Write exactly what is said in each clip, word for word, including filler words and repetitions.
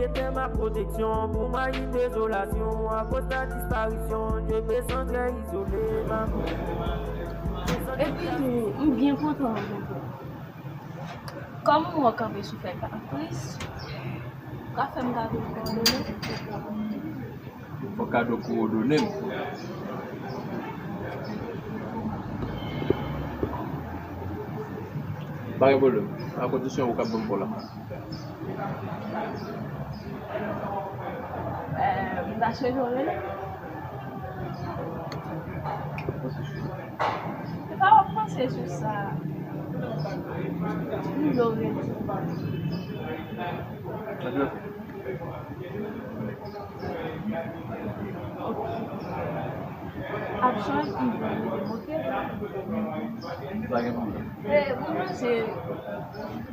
Éternel ma protection, pour moi une désolation, à cause ta disparition, je me sens très isolé, maman. Epi tou, m byen kontan rankontre w. Kòm ou wè w kanpe sou fè kapris, w ka fè m kado kowòdone? Fò kado kowòdone m. Pa gen pwoblèm. A kondisyon ou ka ban m kò la. Eh, m ta swete w rele. E pa w ap panse sou sa. M vle w rele. Ok. Ap chanje, m vle w rele, ok? Pa gen pwoblèm. E, mwen panse,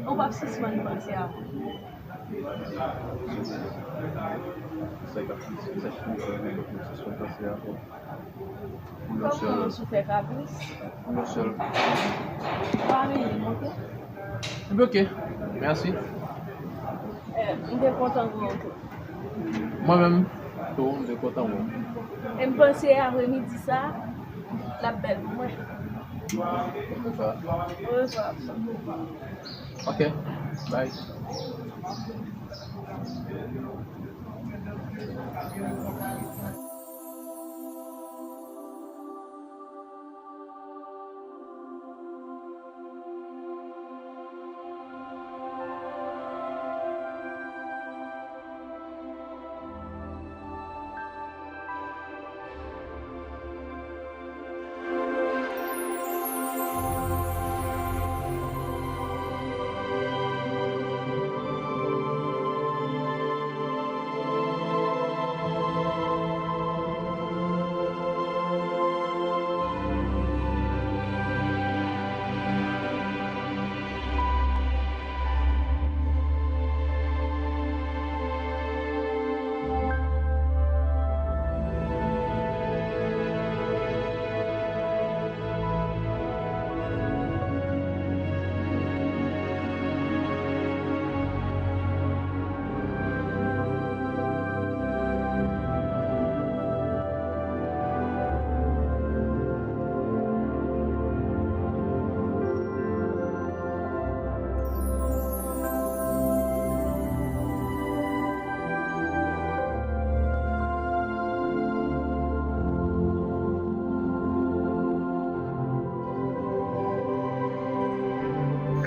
ou p ap sispann panse a mwen. Sa k ap fè, sa k ap fè, sa k ap fè, sa k ap fè. Pou yon sèl. Kòman w sou fè kapris? Pou yon sèl. Pa renmen m, ok? Ebyen, ok. Mèsi. Eh, m te kontan wè w tou. Mwen menm, tou, m te kontan wè w. E m panse apremidi sa, l ap bèl pou mwen. Orevoir. Orevoir. Ok, bye.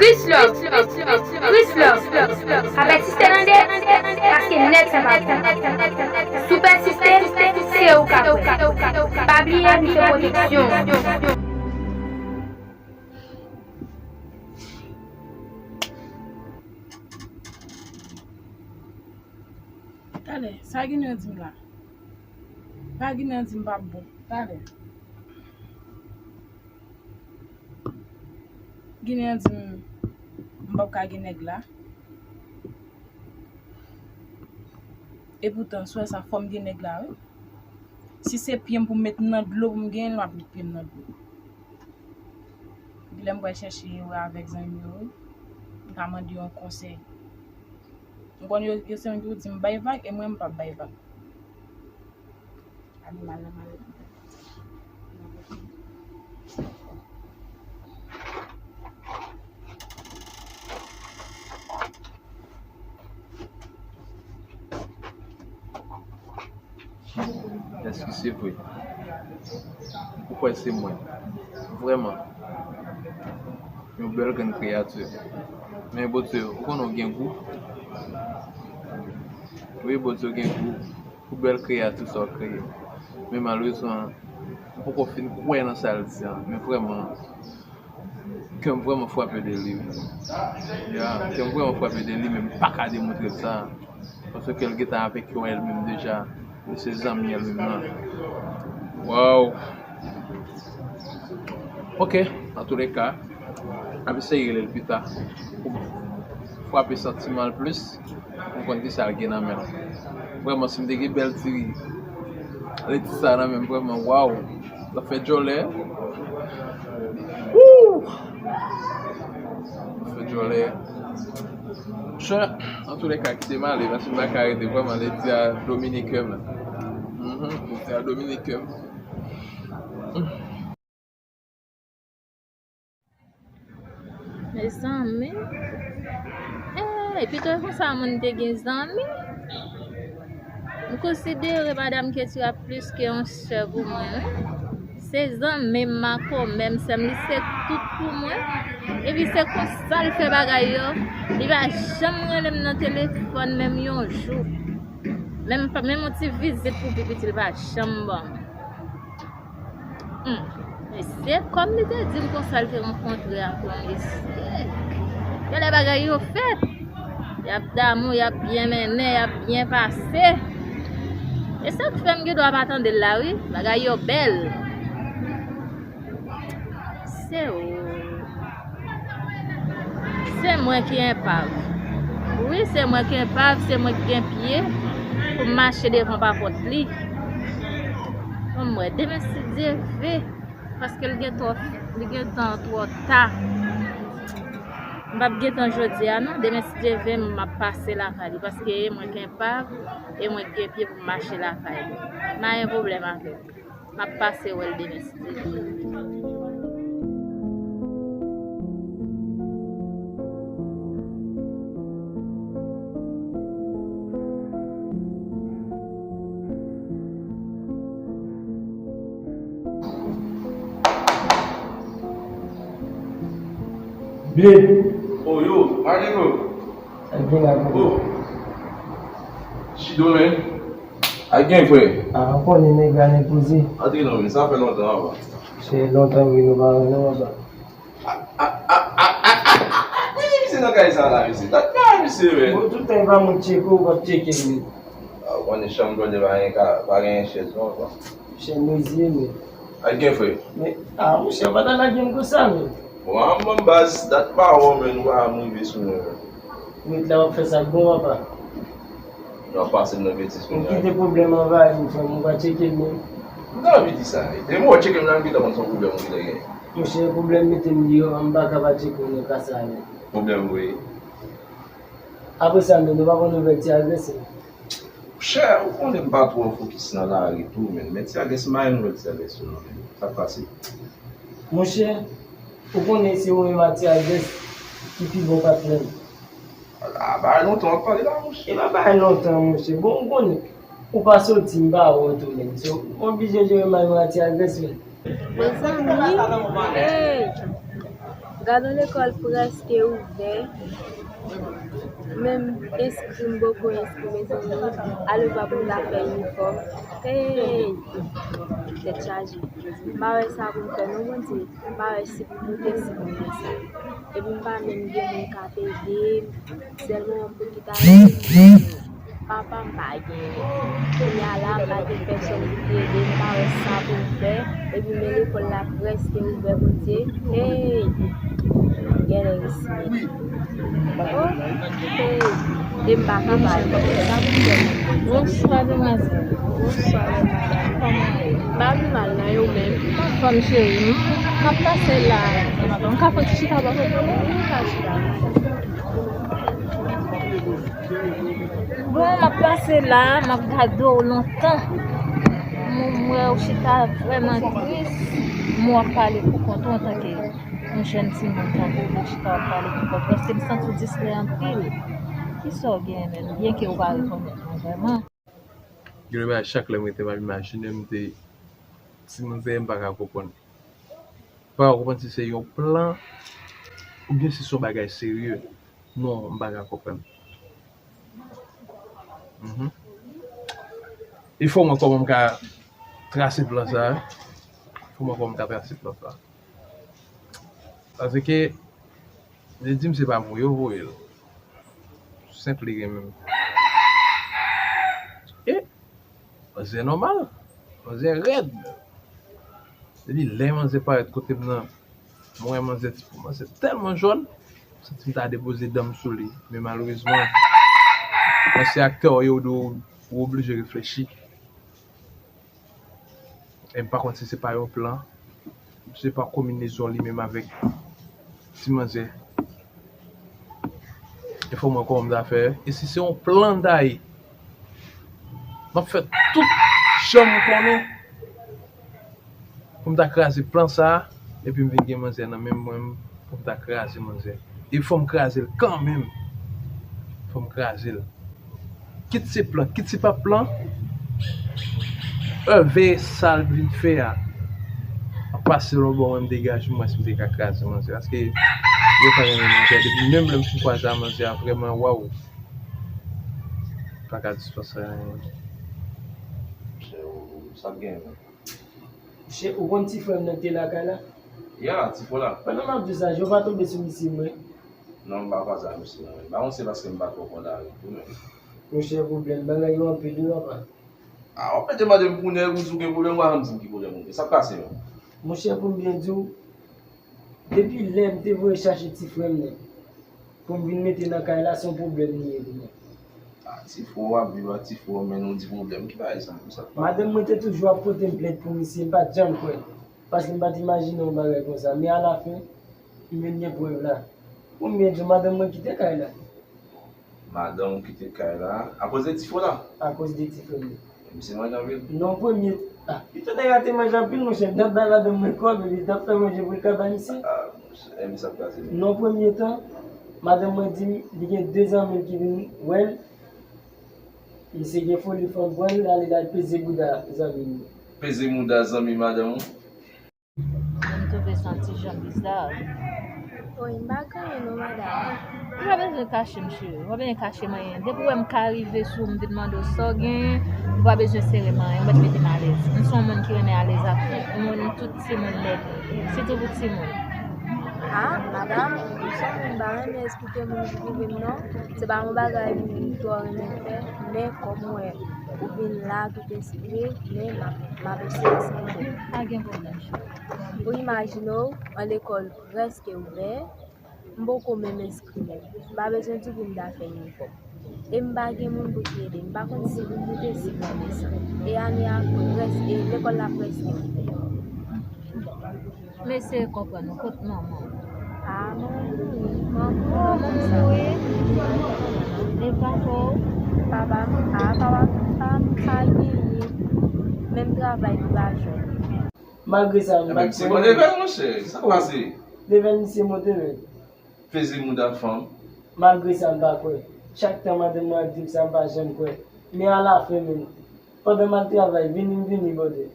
Chrislove, Chrislove, avètistè tande, paske nèg sa pa bon. Si w pèsiste, se ou k ap wè. Pa bliye, m se pwoteksyon. Talè, sa Guinéen di m la? Pa Guinéen di m p ap bon. Talè. Guinéen di m, m p ap ka gen nèg la. Epoutan, swè sa, fò m gen nèg la, wi. Si se pye m pou m met nan dlo pou m genyen l, m ap met pye m nan dlo. Epi lè m pral chèche wè avèk zanmi yo, wi, m ka mande yon konsèy. M konn yo, yo se moun ki di m bay vag, e mwen m p ap bay vag. Animal nan mare. Èske se vre? Ou kwè se mwen? Vrèman. Yon bèl grenn kreyati. Men Bondye, ou konnen w gen gou. Wi, Bondye, w gen gou pou bèl kreyati sa w kreye. Men malerezman, m poko fin kwè nan sa l di a. Men vrèman, kè m vrèman frape de li. Ya, kè m vrèman frape de li, men m pa ka demontre l sa. Paske l gentan avèk yon èl menm deja. Li se zanmi èl menm nan. Waw. Ok, antouleka, m ap eseye rele l pita pou m frape santiman l plis. M konn kisa l gen nan men l. Vrèman, si m te gen bèl ti leti sa nan men m, vrèman, waw, l ap fè djòlè. Woo! L ap fè djòlè. Chè, antoulèka, kite m ale, paske m pa ka rete vrèman, ledi a dominiken m. Mhm, ledi a dominiken m. Mezanmi. Ey, pito konsa moun te gen zanmi. M konsidere madanm Ketty a plis ke yon sè pou mwen, wi. Se zanmi m, makomè m, sè m, li se tout pou mwen. Epi se konsa l fè bagay yo. Li pa janm rele m nan telefòn, menm yon jou. Menm pa, menm yon ti vizit pou pi piti, li pa janm ban m. Hmm. Mesye, kòm li te di m konsa, l te rankontre ak yon mesye. Genlè bagay yo fèt. Y ap damou, y ap byen mennen, y ap byen pase. E sa k fè m gen dwa pa tande l la, wi. Bagay yo bèl. Se ou. Se mwen ki enpav. Wi, se mwen ki enpav, se mwen ki gen pye pou m mache devan papòt li. Bon, m wè demen si Dye ve, paske l gen twò, li gen tan twò ta. M p ap gen tan jodi a non, demen si Dye ve, m ap pase lakay li, paske e mwen ki enpav, e mwen ki gen pye pou m mache lakay li. M pa gen pwoblèm avè l. M ap pase wè l demen si Dye vle. Bib. Oh yo, my nigga. Sa k gen la, bro? Oh. Chido, man. A gen, frè? A, ou konnen nèg la nèg poze. Antre non, men sa fè lontan, papa. Se lontan wi nou pa wè non, papa. Wi, misye nan kay sa la, misye. Dat pa misye, men. Bon, tout tan e pa moun tcheke w, w ap tcheke l, men. A, ou konnen chanm blòdè pa gen ka, pa gen chèz non, papa. Chèz mezye, men. A gen, frè? Men, a, monchè, ou pa ta lage m konsa, men. Bon, a, mwen baz, dat pa wè w, men nou pa janm rive sou mwen, men. Ou ret la w ap fè sa k bon, papa. Nou ap pase m nan betiz kounye a. Ou kite pwoblèm anvayi m, frè m, ou pa tcheke m menm. M ta anvi di sa, wi. Depi w tcheke m la, m gentan konn se yon pwoblèm ou gentan genyen. Monchè, pwoblèm mete m deyò, m pa ka pa tcheke w nan ka sa a, men. Pwoblèm vre. Apre sa, men, nou pa konn nouvèl ti Agnes, men. Monchè, ou konnen m pa twò fokis nan lari tou, men. Men ti Agnes, m pa gen nouvèl ti Agnes tou, non, men. Sa k pase? Monchè, ou konnen se ou menm ak ti Agnes ki pi bon patnè m. A, bagay lontan w ap pale la, monchè. E pa bagay lontan, monchè. Bon, ou konnen, ou pa soti, m pa wè w tou menm. So, m oblije jere mal mwen ak ti Agnes, men. Mezanmi, hey! Gadon lekòl prèske ouvè. Menm enskri m poko enskri, mezanmi. Ale pa pou m ta fè inifòm. Hey! Tèt chaje. M pa wè sa pou m fè non, Bondye. M pa wè si pou m moute, si pou m desann. Epi m pa menm gen moun k ap ede m. Sèl manman m pou ki ta ede m. Papa m pa genyen. Kounye a la, m pa gen pèsòn pou ki ede m, m pa wè sa pou m fè. Epi men lekòl la prèske ouvè, Bondye. Hey! Genlè resi. Oh, hey! E m pa ka pale. Sa pou m fè? Bonswa, demwazèl. Bonswa, madanm. Kòman w ye? M pa pi mal, non, e ou menm? M anfòm, cheri. M, m ap pase la. M ka fè ti chita bò kote w? Wi, m ka chita. Bon, m ap pase la, m ap gade w lontan. M, m wè w chita vrèman tris. M wè w ap pale pou kont ou antanke yon jèn timoun tankou w, w chita w ap pale pou kont ou. Èske m santi w distrè anpil? Kisa w genyen menm? Byenke w pa rekonèt mwen vrèman. Gen yon bagay chak lè m rete m ap imajine m te timoun se m pa ka konprann. M pa ka konprann si se yon plan oubyen si se yon bagay serye. Non, m pa ka konprann. Mhm. E fò mwen kòman m ka trase plan sa a. Fò mwen kòman m ka trase plan sa a. Paske, yo di m se pa mwen yo voye l. Senp li gen menm. E, manzè nòmal. Manzè rèd. Depi lè manzè parèt kote m nan, mwen wè manzè ti pou manzè tèlman jòn, m santi m ta depoze dan m sou li. Men malerezman, lè se aktè w ye, ou dwe, ou oblije reflechi. E m pa konn si se pa yon plan, se pa konbinezon li menm avèk ti manzè. Enfòme mwen kòman m ta fè. E si se yon plan m ta ye, m ap fè tout jan m konnen pou m ta kraze plan sa a, epi m vin gen manzè nan men mwen pou m ta kraze manzè. E fò m kraze l kanmenm. Fò m kraze l. Kit se plan, kit se pa plan, veye sa l vin fè a. An pase lòt bò, mwen m degaje m wè si m te ka kraze manzè. Paske yo pa renmen manzè. Depi menm lè m fin kwaze a manzè a, vrèman, waw. Pa ka dispanse anyen. Sa gen. Monchè, ou konn ti frè m nan ki te lakay la? Ya, ti frè la. Pandan m ap di sa, je w pa tonbe sou misye, mwen. Non, m pa kwaze ak misye, non. M pa konn se paske m pa twò konn lari tou, men. Monchè, pwoblèm, bagay yo anpil, wi, papa. A, w ap mete mande m pou nèg, ou di w gen pwoblèm, ou pa janm di m ki pwoblèm ou gen. Sa k pase, menm? Monchè, pou m byen di w, depi lè m te voye chache ti frè m nan, pou m vin mete nan kay la, se yon pwoblèm li ye, li menm. A, ti frè w ap viv ak ti frè w, men nou di pwoblèm, ki bagay sa, konsa? Madanm mwen te toujou ap pote m plent pou misye, m pa t janm kwè, paske m pa t imajine yon bagay konsa, men alafen, m vin gen prèv la. Pou m byen di w, madanm mwen kite kay la. Madanm ou kite kay la, akoz de ti frè w la? Akoz de ti frè m nan. Misye manje anpil? Non, premye, a, pito nèg la te manje anpil, monchè, m t ap bay madanm mwen kòb, epi l t ap fè manje pou l ka bay misye. A, monchè, e misye ap kraze menm. Non, premye tan, madanm mwen di m, li gen de zanmi l ki vin wè l, misye gen foli fanm pran l, l ale l al peze bouda zanmi l. Peze bouda zanmi madanm ou? M twouve sa yon ti jan biza. Woy, m pa gen anyen non, madanm. Ou pa bezwen kache m, cheri. Ou pa bezwen kache m anyen. Depi w wè m ka rive sou ou, m vin mande w sa w genyen, ou pa bezwen sere m anyen. Ou mèt mete m alèz. M se yon moun ki renmen alèz ak tout moun, tout timoun nèt. Sitou pou timoun. A, madanm, m se yon moun m pa renmen esplike moun ki twouve m non. Se pa yon bagay m twò renmen fè, men kòm ou wè, ou vin la tout enspire, men m ap, m ap eseye esplike w. Pa gen pwoblèm, cheri. Ou imajine w, an lekòl prèske ouvè, m poko menm enskri menm. M pa bezwen di w pou m ta fè inifòm. E m pa gen moun pou ki ede m. M pa konn si pou m moute, si pou m desann. E ane a prèske, e lekòl la prèske ouvè. M eseye konprann ou, kot manman w? A, manman m mouri. Manman m mouri? E papa w? Papa m, a, papa m pa, pa genyen. Menm travay li pa jwenn. Malgre sa, m pa t. Ebyen, misye mande bèl, monchè. Sa k pase? Level misye monte, men. Peze mouda fanm. Malgre sa, m pa kwè. Chak tan madanm mwen ap di m sa, m pa janm kwè. Men alafen, menm, pandan m ap travay, vini m vini, brother.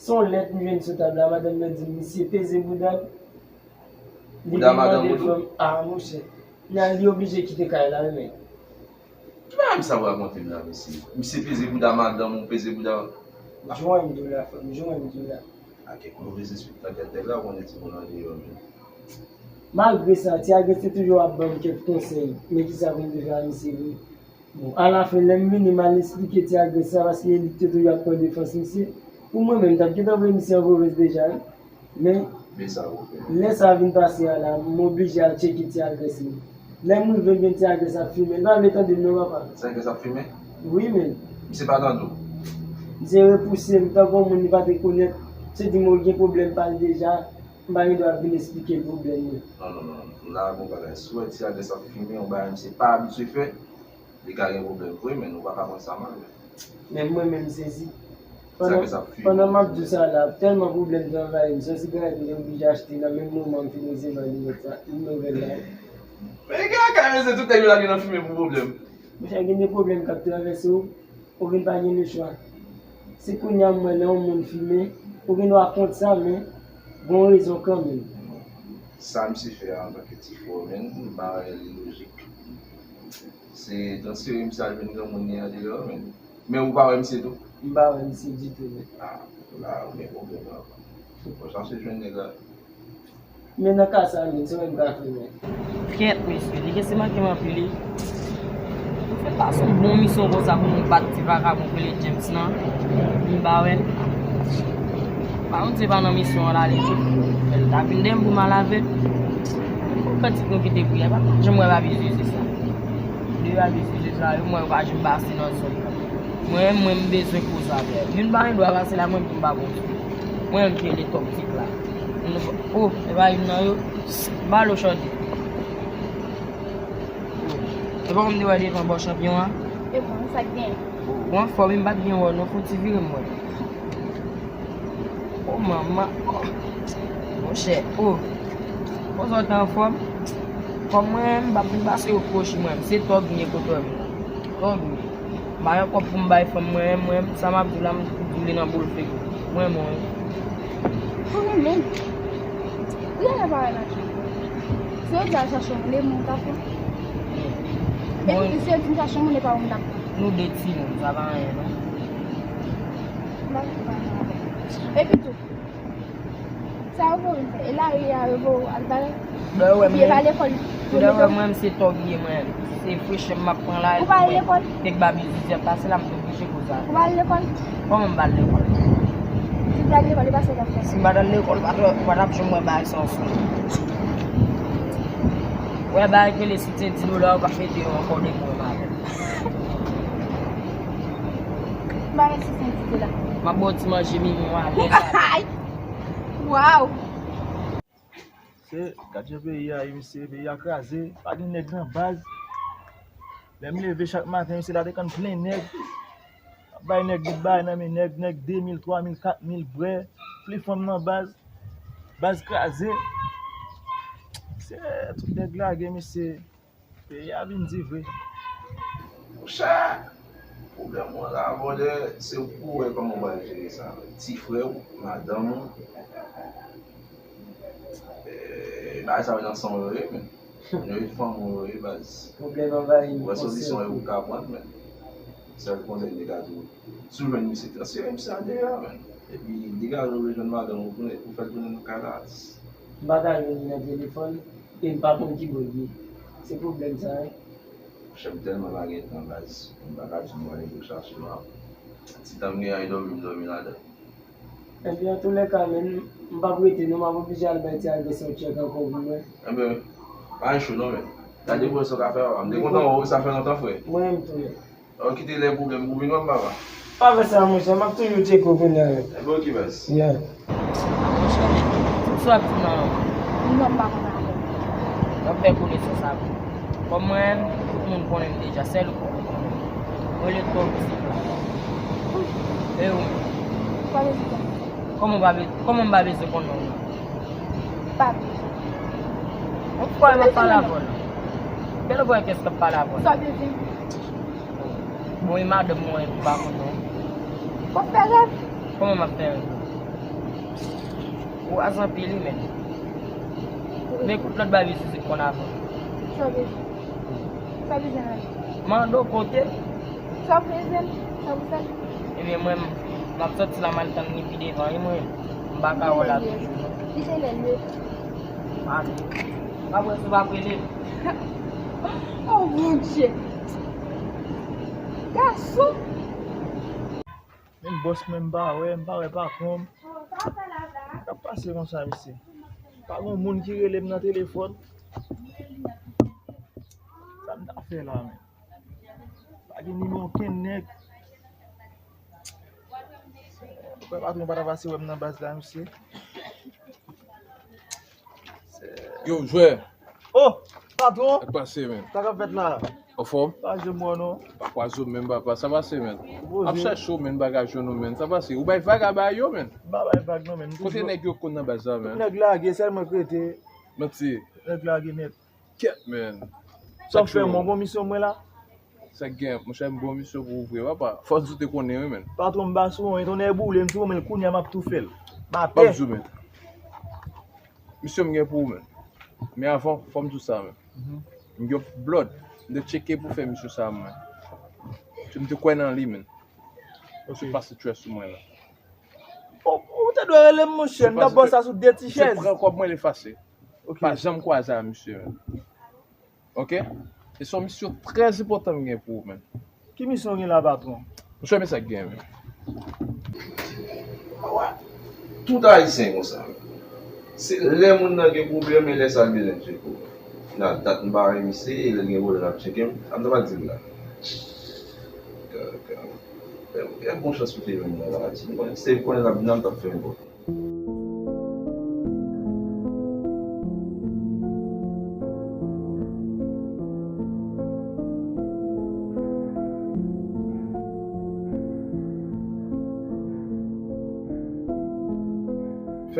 Se yon lèt m jwenn sou tab la, madanm nan di m, misye peze bouda l. Li vin mande fanm. A, monchè. Nan li oblije kite kay la, wi, men. Ki bagay misye ap rakonte m la, mesye? Misye peze bouda madanm ou, peze bouda. Jwenn m di w la, frè m, jwenn m di w la. A, kèk movez espri nan tèt nèg la, ou konnen timoun andeyò menm. Malgre sa, Ti Agres te toujou ap ban m kèk konsèy, men kisa pou m te fè a misye vre. Bon, alafen, lè m vini, m al esplike Ti Agres sa, paske e li ki te toujou ap pran defans misye. Pou mwen menm, m t ap gentan voye misye an pwovens deja, wi. Men, lè sa vin pase a la, m oblije al tcheke Ti Agres li. Lè m rive, m jwenn Ti Agres ap fimen. Li pa vle tande m non, papa. Ti Agres ap fimen? Wi, men. Misye pa tande w? Misye repouse m tankou yon moun li pa te konèt. Misye di m, o, l gen pwoblèm pa l deja. M pa gen dwa vin esplike l pwoblèm mwen. Non, non, non, non. La, gon bagay. Si w wè Ti Agres ap fimen, yon bagay misye pa abitye fè, li ka gen pwoblèm vre, men nou pa ka pran sa mal. Men mwen menm, m sezi. Pandan, pandan m ap di w sa la, tèlman pwoblèm te anvayi m, se yon sigarèt m te oblije achte nan menm moman m fin resevwa nouvèl sa, nouvèl la. Men gen lakay mesye, tout nèg yo lage nan fimen pou pwoblèm. Monchè, gen de pwoblèm k ap travèse w, ou vin pa gen lechwa. Se kounye a m wè lè yon moun fimen, ou gen dwa kont sa, men gon rezon kanmenm. Sa misye fè a antanke ti frè w, men m pa wè li lojik. Se transfere misye al jwenn granmoun li andeyò, men. Men ou pa wè misye tou? M pa wè misye ditou, men. A, la, ou gen pwoblèm la. Fò chache jwenn nèg la. Men nan ka sa, men, se mwen m ka fè, men. Kèt, mesye, li gen se manke m anpil, wi. Ou fè pase yon bon misyon konsa pou nou bat ti vakabon k rele James lan. M pa wè l. Pa konn se pa nan misyon an l ale tou. L t ap vin dèyè m pou m al avè l. Yon kantik nou kite priyè, pa janm wè pa vizye se sa. Depi a vizye se sa, yo, mwen, yo pa janm pase nan zòn nan. Mwen, mwen, m bezwen koze avè l. Youn pa gen dwa pase la, mwen, pou m pa bon. Mwen, m te le tòp tit la. O, e pa youn nan yo. Balo chante. O. Se pa mwen m te wè devan bò chanpyon an? E bon, sa k gen? Ou anfòm, m pa t byen wè w non, fè yon ti vire m wè. O manman, o, monchè, o, konsa w te anfòm? Kòm mwen, m p ap vin pase reproche mwen, se tòg m ye kote w ye. Tòg m ye. M pa gen kòb pou m bay fanm mwen, mwen, sa m ap di w la, m di w li nan boul figi. Mwen, mwen. Ou renmen m? Ou genlè pa wè nan chanm. Si yo di al chache yon moun, e moun ka fè. Epi tou, si yo di m chache yon moun, e pa ou m t ap pran. Nou de timoun, sa pa anyen, non. M pa vle pale avè w. Epi tou, sa yo voye m fè? E lari a yo voye w al bagay? Ou byen pa lekòl? Ou dwe wè mwen, m se tòg ye mwen. Se fresh m ap pran la. Ou pa al lekòl? Kèk babi zizi ap pase la, m te oblije koz avè w. Ou pa al lekòl? Kòman m pa al lekòl? Si w te al lekòl, e pa sa w t ap fè. Si m pa t al lekòl, ou pa t, ou pa t ap janm wè bagay sa ansanm. Wè bagay k rele soutyen dis dola, ou p ap mete yo ankò depi w wè m avè l. M pa mèt soutyen dis dola. M ap ba w ti manje mimi w alèz avè l. Waw! Se, gad jan peyi a ye, mesye, peyi a kraze, pa gen nèg nan baz. Lè m leve chak maten, mesye, la dekann plen nèg. Ap bay nèg bout bagay nan men nèg, nèg de mil, twa mil, kat mil, brè, plen fanm nan baz. Baz kraze. Se, tout nèg lage, mesye. Peyi a vin di vre. Monchè, pwoblèm ou an la, brother, se ou pou wè kòman ou pral jere sa. Ti frè w, madanm ou, eh, bagay sa yo nan san w yo ye, men. Yo ye fanmi w yo ye, baz. Pwoblèm anvayi m. Ou wè solisyon e ou ka pran, men. Sèl konsèy m te ka di w. Si w jwenn misye, transfere misye andeyò, men. Epi, degaje w jwenn madanm ou, tounen, ou fè l tounen nan kay la. M pa ka jwenn li nan telefòn, e m pa konn kibò l ye. Se pwoblèm sa, wi. Monchè, m tèlman pa gen tan, baz. M pa ka di w m prale pou chache l la. Ti tan m gen an, e dòmi m dòmi ladan. Epi, antoulèka, men, m p ap rete, non, m ap oblije al bay ti Albert yon tchèk ankò pou mwen. Enben, pa gen cho, non, men. Gade pou wè sa w ka fè, papa. M te kontan wè w, sa fè lontan, frè. Mwen menm tou, men. Ou kite lè pwoblèm pou vin wè m, papa. Pa fè sa, monchè, m ap toujou tcheke w kounye a, wi. Enben, oke, baz. Yeah. Monchè, sa w ap di nan? Non, m pa konn avè w. W ap fè konesans avè m. Kòm mwen, tout moun konnen m deja, sèl ou k poko konnen m. Mwen rele Tòg Ti Pla. E ou menm? Pa bezwen konnen. Kòman w pa be-, kòman m pa bezwen konnen w? Pa bezwen. Yon fwa m ap pale avè w la. Kèl vwa kès k ap pale avè w la? Sa w bezwen? Bon, e madanm mwen, ou pa konn non. W ap fè rèv? Kòman m ap fè rèv? Ou raz anpil, wi, men. Men kout lòt babi sou zip konn avan. Sa w bezwen? Sa w bezwen la? Mande w kote. Sa w bezwen? Sa w bezwen? Ebyen, mwen, m ap sòti la, m al tann li pi devan, wi, mwen. M pa ka wè w la toujou, non. Li te lè lye. Ale. Apre, si w pa rele m. Oh, Bondye! Gason! Menm bòs mwen m pa wè, m pa wè patwon m. Sa k ap pase konsa, mesye? Pa gen moun ki rele m nan telefòn. Sa m ta fè la, men? Pa gen nimewo okenn nèg. Frè patwon pa ta pase wè m nan baz la, mesye. Yo, jwè. Oh, patwon. Sa k pase, men? Sa k ap fèt la? Anfòm? Pa janm wè w non. Pa kwaze w menm, papa. Sa pase, men? Poze. Ap chache w, men, bagay jwenn ou, men. Sa pase? Ou bay vag a bagay yo, men? M pa bay vag non, men. Kote nèg yo konn nan baz la, men? Tout nèg lage, sèl mwen k rete. Manti. Nèg lage nèt. Kèt, men. Sa m fè, mwen bon misyon mwen la? Sa k gen, monchè, m bon misyon pou ou vre, papa. Fòs ou te konnen, wi, men. Patwon m ba sou mwen, tonnè boule, m sou mwen, kounye a m ap tou fè l. M atè. M ap di w, men. Misyon m gen pou ou, men. Men avan, fò m di w sa, men. Mhm. M gen yon blòd. M te tcheke pou fè misyon sa a, mwen. M te kwè nan li, men. Ok. Misye pase trè sou mwen, la. Ou, ou te dwe rele m, monchè. M t ap ba w sa sou de ti chèz. Misye pran kòb mwen, l efase. Ok. Pa janm kwaze a misye, men. Ok? E se yon misyon trè enpòtan m gen pou ou, men. Ki misyon w gen la, patwon? Monchè, men sa k gen, men. Tout Ayisyen konsa, men. Se lè moun nan gen pwoblèm, e lè sa l bezwen tcheke w. Nan dat m pa wè misye, e lè l gen pwoblèm l ap tcheke m. Sa m ta pral di l la. Ka, ka. E, e bon chans pou te jwenn mwen la. Si mwen, se konnen l ap nan, m t ap fè yon bò.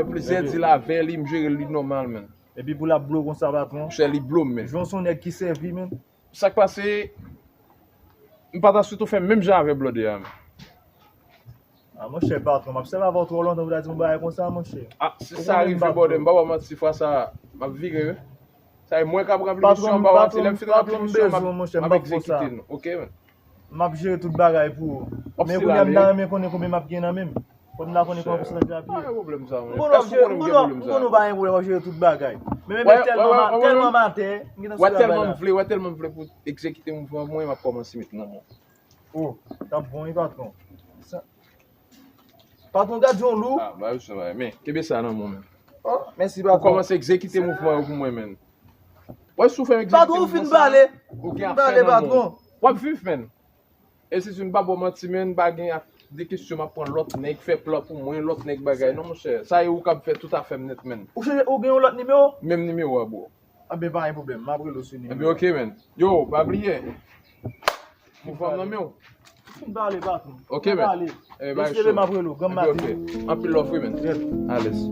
Plizyè dil avè li, m jere li nòmal, menn. Epi pou l ap blo konsa, patwon. Monchè, li blo m, menn. Jan w se yon nèg ki sèvi, menn. Sa k pase, m pa ta swete w fè menm jan avè blòdè a, menn. Ah, monchè, patwon, m ap sèvi avè w twò lontan pou ta di m yon bagay konsa, monchè. Ah, si sa rive, blòdè, m pa ba w manti, fwa sa, m ap vire, wi. Sa e mwen k ap ranpli misyon an, m ba w manti, lè m fin ranpli misyon an, m ap egzekite nou, oke, menn? M ap jere tout bagay pou ou. Men kounye a m ta renmen konnen konbyen m ap gen nan men m. Fò m ta konnen konbyen pousantaj m ap gen. Pa gen pwoblèm sa, mwen. M konnen w pa gen pwoblèm, w ap jere tout bagay. Men men tèlman tèlman m atè, m gentan sou travay la. Wè tèlman m vle, wè tèlman m vle pou egzekite mouvman mwen, m ap kòmanse met nan men w. Oh, t ap bon wi patwon. Patwon, gad jan w lou. Ah, ba yo sa, men kenbe sa nan men w, menn. Oh, mèsi patwon. Ou kòmanse egzekite mouvman yo pou mwen, menn. Wè, si w fè m egzekite mouvman sa, ou gen afè nan men w. W ap viv, menn. E si m pa ba w manti, menn, m pa gen de kesyon m ap pran lòt nèg fè plan pou mwen, lòt nèg bagay. Non, monchè. Sa e ou k ap fè tout afè m nèt, menn. Ou chanje, ou gen yon lòt nimewo? Menm nimewo a, bro. Anben, pa gen pwoblèm, m ap rele w sou nimewo. Anben, oke, menn. Yo, pa bliye. Mouvman nan men w. M fin pale, patwon. Oke, menn. Anben, ba yo cho. Anben, oke. Anpil love, wi, menn. Alèz.